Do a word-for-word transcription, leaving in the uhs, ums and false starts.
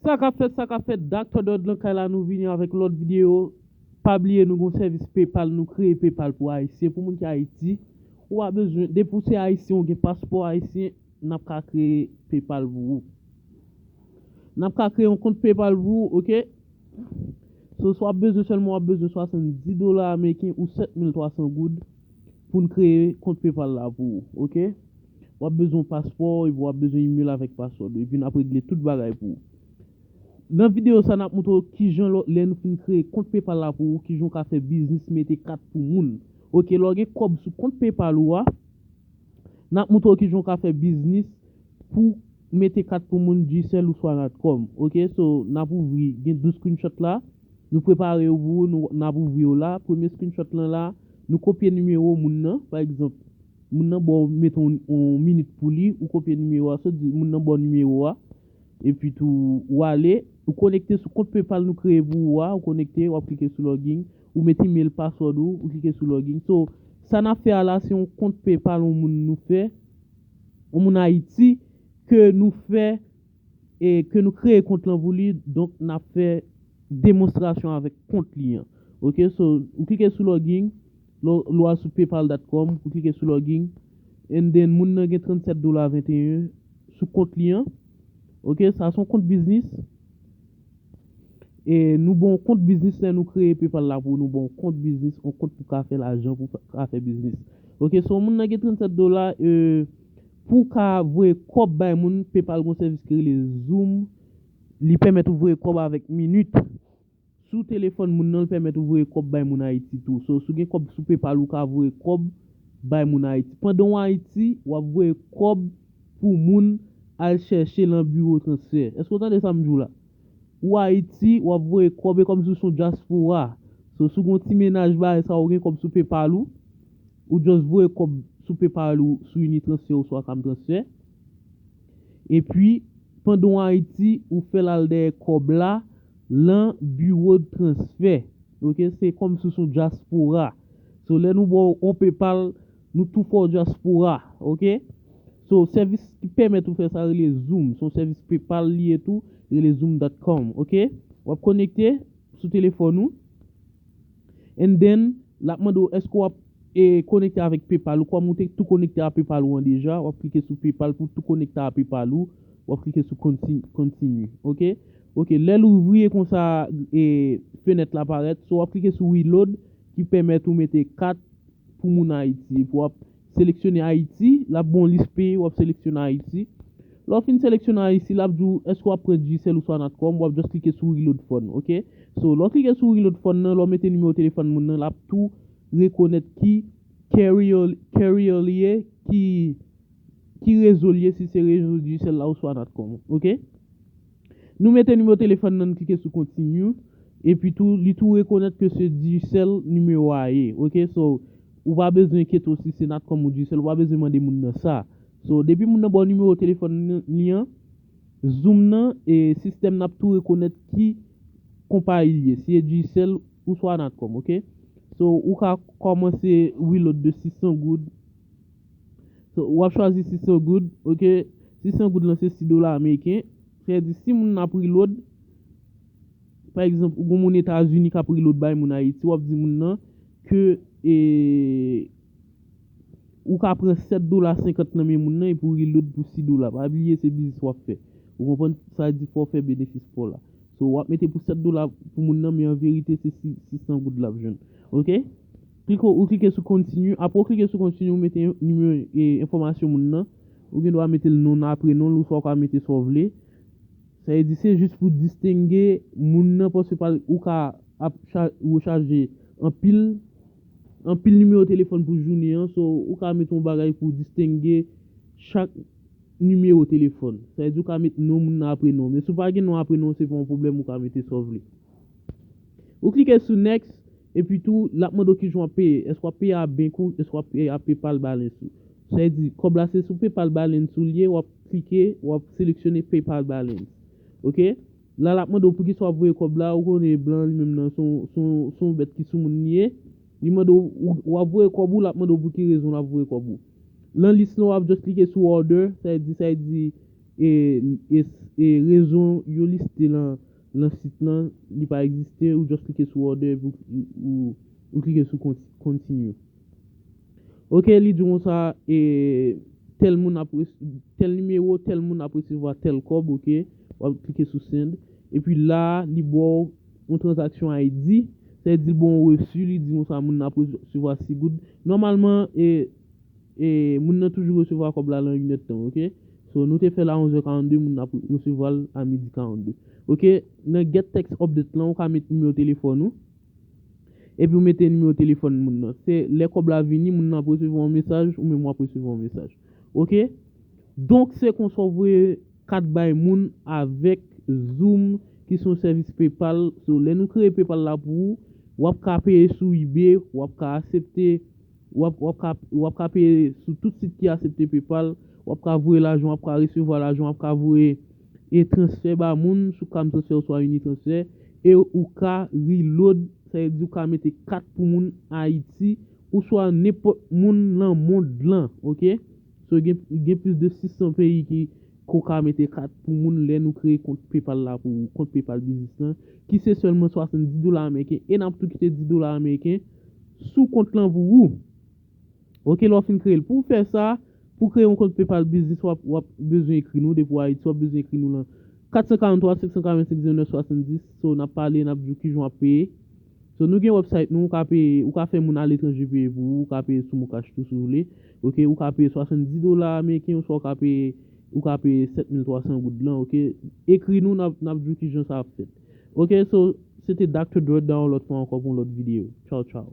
Sa k ap fèt, sa k ap fèt, Doctor Dòd nan kay la, nou vini avèk lòt videyo. Pa bliye, nou gon sèvis PayPal, nou kreye PayPal pou Ayisyen, pou moun ki Ayiti. Ou pa bezwen, depi w se Ayisyen, ou gen paspò Ayisyen, n ap ka kreye PayPal pou ou. N ap ka kreye yon kont PayPal pou ou, oke? So, si w ap bezwen sèlman, w ap bezwen swasanndis dola ameriken ou sèt mil twa san goud pou n kreye kont PayPal la pou ou, oke? W ap bezwen paspò, epi w ap bezwen email avèk password, epi n ap regle tout bagay pou ou. Nan videyo sa, n ap montre w kijan lò-, lè nou fin kreye kont PayPal la pou ou, kijan w ka fè biznis mete kat pou moun. Oke, lè w gen kòb sou kont PayPal ou a, n ap montre w kijan w ka fè biznis pou mete kat pou moun Digicel oswa Natcom. Oke, so, n ap ouvri, gen douz screenshot la, nou prepare yo pou ou, nou, n ap ouvri yo la. Premye screenshot lan la, nou kopye nimewo moun nan, pa egzanp, moun nan ba w, mete yon, yon minit pou li, ou kopye nimewo a, so di moun nan ba w nimewo a, epi tou ou ale, ou konekte sou kont PayPal nou kreye pou ou a, ou konekte, w ap klike sou login, ou mete email, password ou, ou klike sou login. So, sa n ap fè a la, se yon kont PayPal yon moun nou fè, yon moun Ayiti, ke nou fè, e ke nou kreye kont lan pou li, donk n ap fè demonstrasyon avèk kont li an. Oke, so, ou klike sou login, lè w al sou paypal dot com, ou klike sou login, and then moun nan gen trannsèt dola venteyen sou kont li an. Oke, sa se yon kont biznis. E nou ba w kont biznis lè nou kreye PayPal la pou ou, nou ba w kont biznis, yon kont pou ka fè lajan, pou ka fè biznis. Oke, so moun nan gen trannsèt dola, e, pou w ka voye kòb bay moun, PayPal gon sèvis ki rele Xoom, li pèmèt ou voye kòb avèk minit. Sou telefòn moun nan, li pèmèt ou voye kòb bay moun Ayiti tou. So, si w gen kòb sou PayPal, ou ka voye kòb bay moun Ayiti. Pandan w Ayiti, w ap voye kòb pou moun al chèche lan biwo transfè. Èske w tande sa m di w la? Ou Ayiti, w ap voye kòb, e kòmsi w se yon dyaspora. So, si w gen yon ti mennaj bagay sa, ou gen kòb sou PayPal ou, ou just voye kòb sou PayPal ou, sou Unitransfer oswa Cam Transfer. Epi, pandan w Ayiti, ou fè l al dèyè kòb la, lan biwo transfè. Oke, se kòmsi w se yon dyaspora. So, lè nou ba w yon PayPal, nou tou fè w dyaspora. Oke? So, sèvis ki pèmèt ou fè sa rele Xoom. Se yon sèvis PayPal li ye tou, rele xoom dot com. Oke? W ap konekte sou telefòn ou. And then, l ap mande w èske w ap, e, konekte avèk PayPal ou. Kòm ou te tou konekte a PayPal ou an deja, w ap klike sou PayPal pou tou konekte a PayPal ou. W ap klike sou conti-, continue. Oke? Oke, lè l ouvri e konsa, e, fenèt la parèt, so w ap klike sou reload ki pèmèt ou mete kat pou moun Ayiti. Epi w ap seleksyone Ayiti, l ap ba w yon lis peyi, w ap seleksyone Ayiti. Lè w fin seleksyone Ayiti, l ap di w èske w ap pran Digicel oswa Natcom, w ap just klike sou reload phone, oke? So, lè w klike sou reload phone nan, lè w mete nimewo telefòn moun nan, l ap tou rekonèt ki carrier, carrier li ye, ki, ki rezo li ye, si se rezo Digicel la oswa Natcom, oke? Nou mete nimewo telefòn nan, n klike sou continue, epi tou, li tou rekonèt ke se Digicel nimewo a ye, oke? So, ou pa bezwen enkyete w si se Natcom ou Digicel, ou pa bezwen mande moun nan sa. So, depi moun nan ba w nimewo telefòn li an, Xoom nan, e sistèm nan ap tou rekonèt ki konpayi li ye, si e Digicel oswa Natcom, oke? So, ou ka kòmanse reload de sis san goud. So, w ap chwazi sis san goud, oke? Sis san goud lan se sis dola ameriken. Sa vle di, si moun nan ap reload, pa egzanp, ou gon moun Etazini k ap reload bay moun Ayiti, w ap di moun nan ke, e, ou ka pran sèt dola senkant nan men moun nan epi w reload pou sis dola. Pa bliye se biznis w ap fè. Ou konprann? Sa vle di fò w fè benefis pa w la. So, w ap mete pou sèt dola pou moun nan, men an verite, se sis, sis san goud l ap jwenn. Oke? Klike, ou klike sou continue. Apre w klike sou continue, ou mete nimewo, e, enfòmasyon moun nan. Ou gen dwa mete l non nan, apre non l, oswa w ka mete sa w vle. Sa vle di se jis pou distenge moun nan, paske pa, ou ka ap cha-, rechaje anpil, anpil nimewo telefòn pou jounen an. So, ou ka mete yon bagay pou distenge chak nimewo telefòn. Sa vle di ou ka met non moun nan apre non. Men si w pa gen non apre non, se pa yon pwoblèm, ou ka mete sa w vle. Ou klike sou next, epi tou, l ap mande w kijan w ap peye. Èske w ap peye a bank ou, èske w ap peye a PayPal balance ou. Sa vle di, kòb la se sou PayPal balance ou l ye, w ap klike, w ap seleksyone PayPal balance. Oke? La, l ap mande w poukisa w ap voye kòb la, ou konnen blan li menm nan, se yon, se yon, se yon bèt ki sou moun li ye. Li mande w, ou, w ap voye kòb ou, l ap mande w pou ki rezon l ap voye kòb ou. Lan lis lan, w ap just klike sou order, sa vle di, sa vle di, e, e, e rezon yo liste lan, lan sit lan, li pa egziste, ou just klike sou order epi ou, ou, ou klike sou conti- continue. Ok, li di konsa, e, tel moun ap res- tel nimewo, tel moun ap resevwa tel kòb, ok, w ap klike sou send. Epi la, li ba w yon transaksyon I D, sa vle di l ba w yon resi, li di konsa moun nan ap resevwa six goud. Nòmalman, e, e, moun nan toujou resevwa kòb la lan inèdtan, ok? So, nou te fè la onzè karannde, moun nan ap resevwa l a midi karannde. Ok, nan get text update lan, ou ka met nimewo telefòn ou. Epi ou mete nimewo telefòn moun nan. Se lè kòb la vini, moun nan ap resevwa yon mesaj, ou menm w ap resevwa yon mesaj. Ok? Donk, se konsa w voye kat bay moun avèk Xoom, ki se yon sèvis PayPal. So, lè nou kreye PayPal la pou ou, w ap ka peye sou eBay, w ap ka aksepte, w ap, w ap ka, w ap ka peye sou tout sit ki aksepte PayPal, w ap ka voye lajan, w ap ka resevwa lajan, w ap ka voye e transfè ba moun sou Cam Transfer oswa Unitransfer, e ou ka reload, sa vle di ou ka mete kat pou moun Ayiti, oswa nenpòt moun lan mond lan, ok? So, gen, gen plis de sis san peyi ki, ke w ka mete kat pou moun lè nou kreye kont PayPal la pou ou, kont PayPal Business lan, ki se sèlman swasanndis dola ameriken, e n ap tou kite dis dola ameriken sou kont lan pou ou. Ok, lè w fin kreye l. Pou w fè sa, pou w kreye yon kont PayPal Business, w ap, w ap bezwen ekri nou, depi w Ayiti, w ap bezwen ekri nou lan kat san karant twa, senk san karant senk, zewo nèf swasanndis. So, n ap pale, n ap di w kijan w ap peye. So, nou gen website nou, ou ka peye, ou ka fè moun aletranje peye pou ou, ou ka peye sou MonCash tou si w vle. Ok, ou ka peye swasanndis dola ameriken, oswa ou ka peye, ou ka peye sèt mil twa san goud lan, ok. Ekri nou, n ap, n ap di w kijan sa ap fèt. Ok, so, se te Doctor Dread, yon lòt fwa ankò pou yon lòt videyo. Tchaw, tchaw.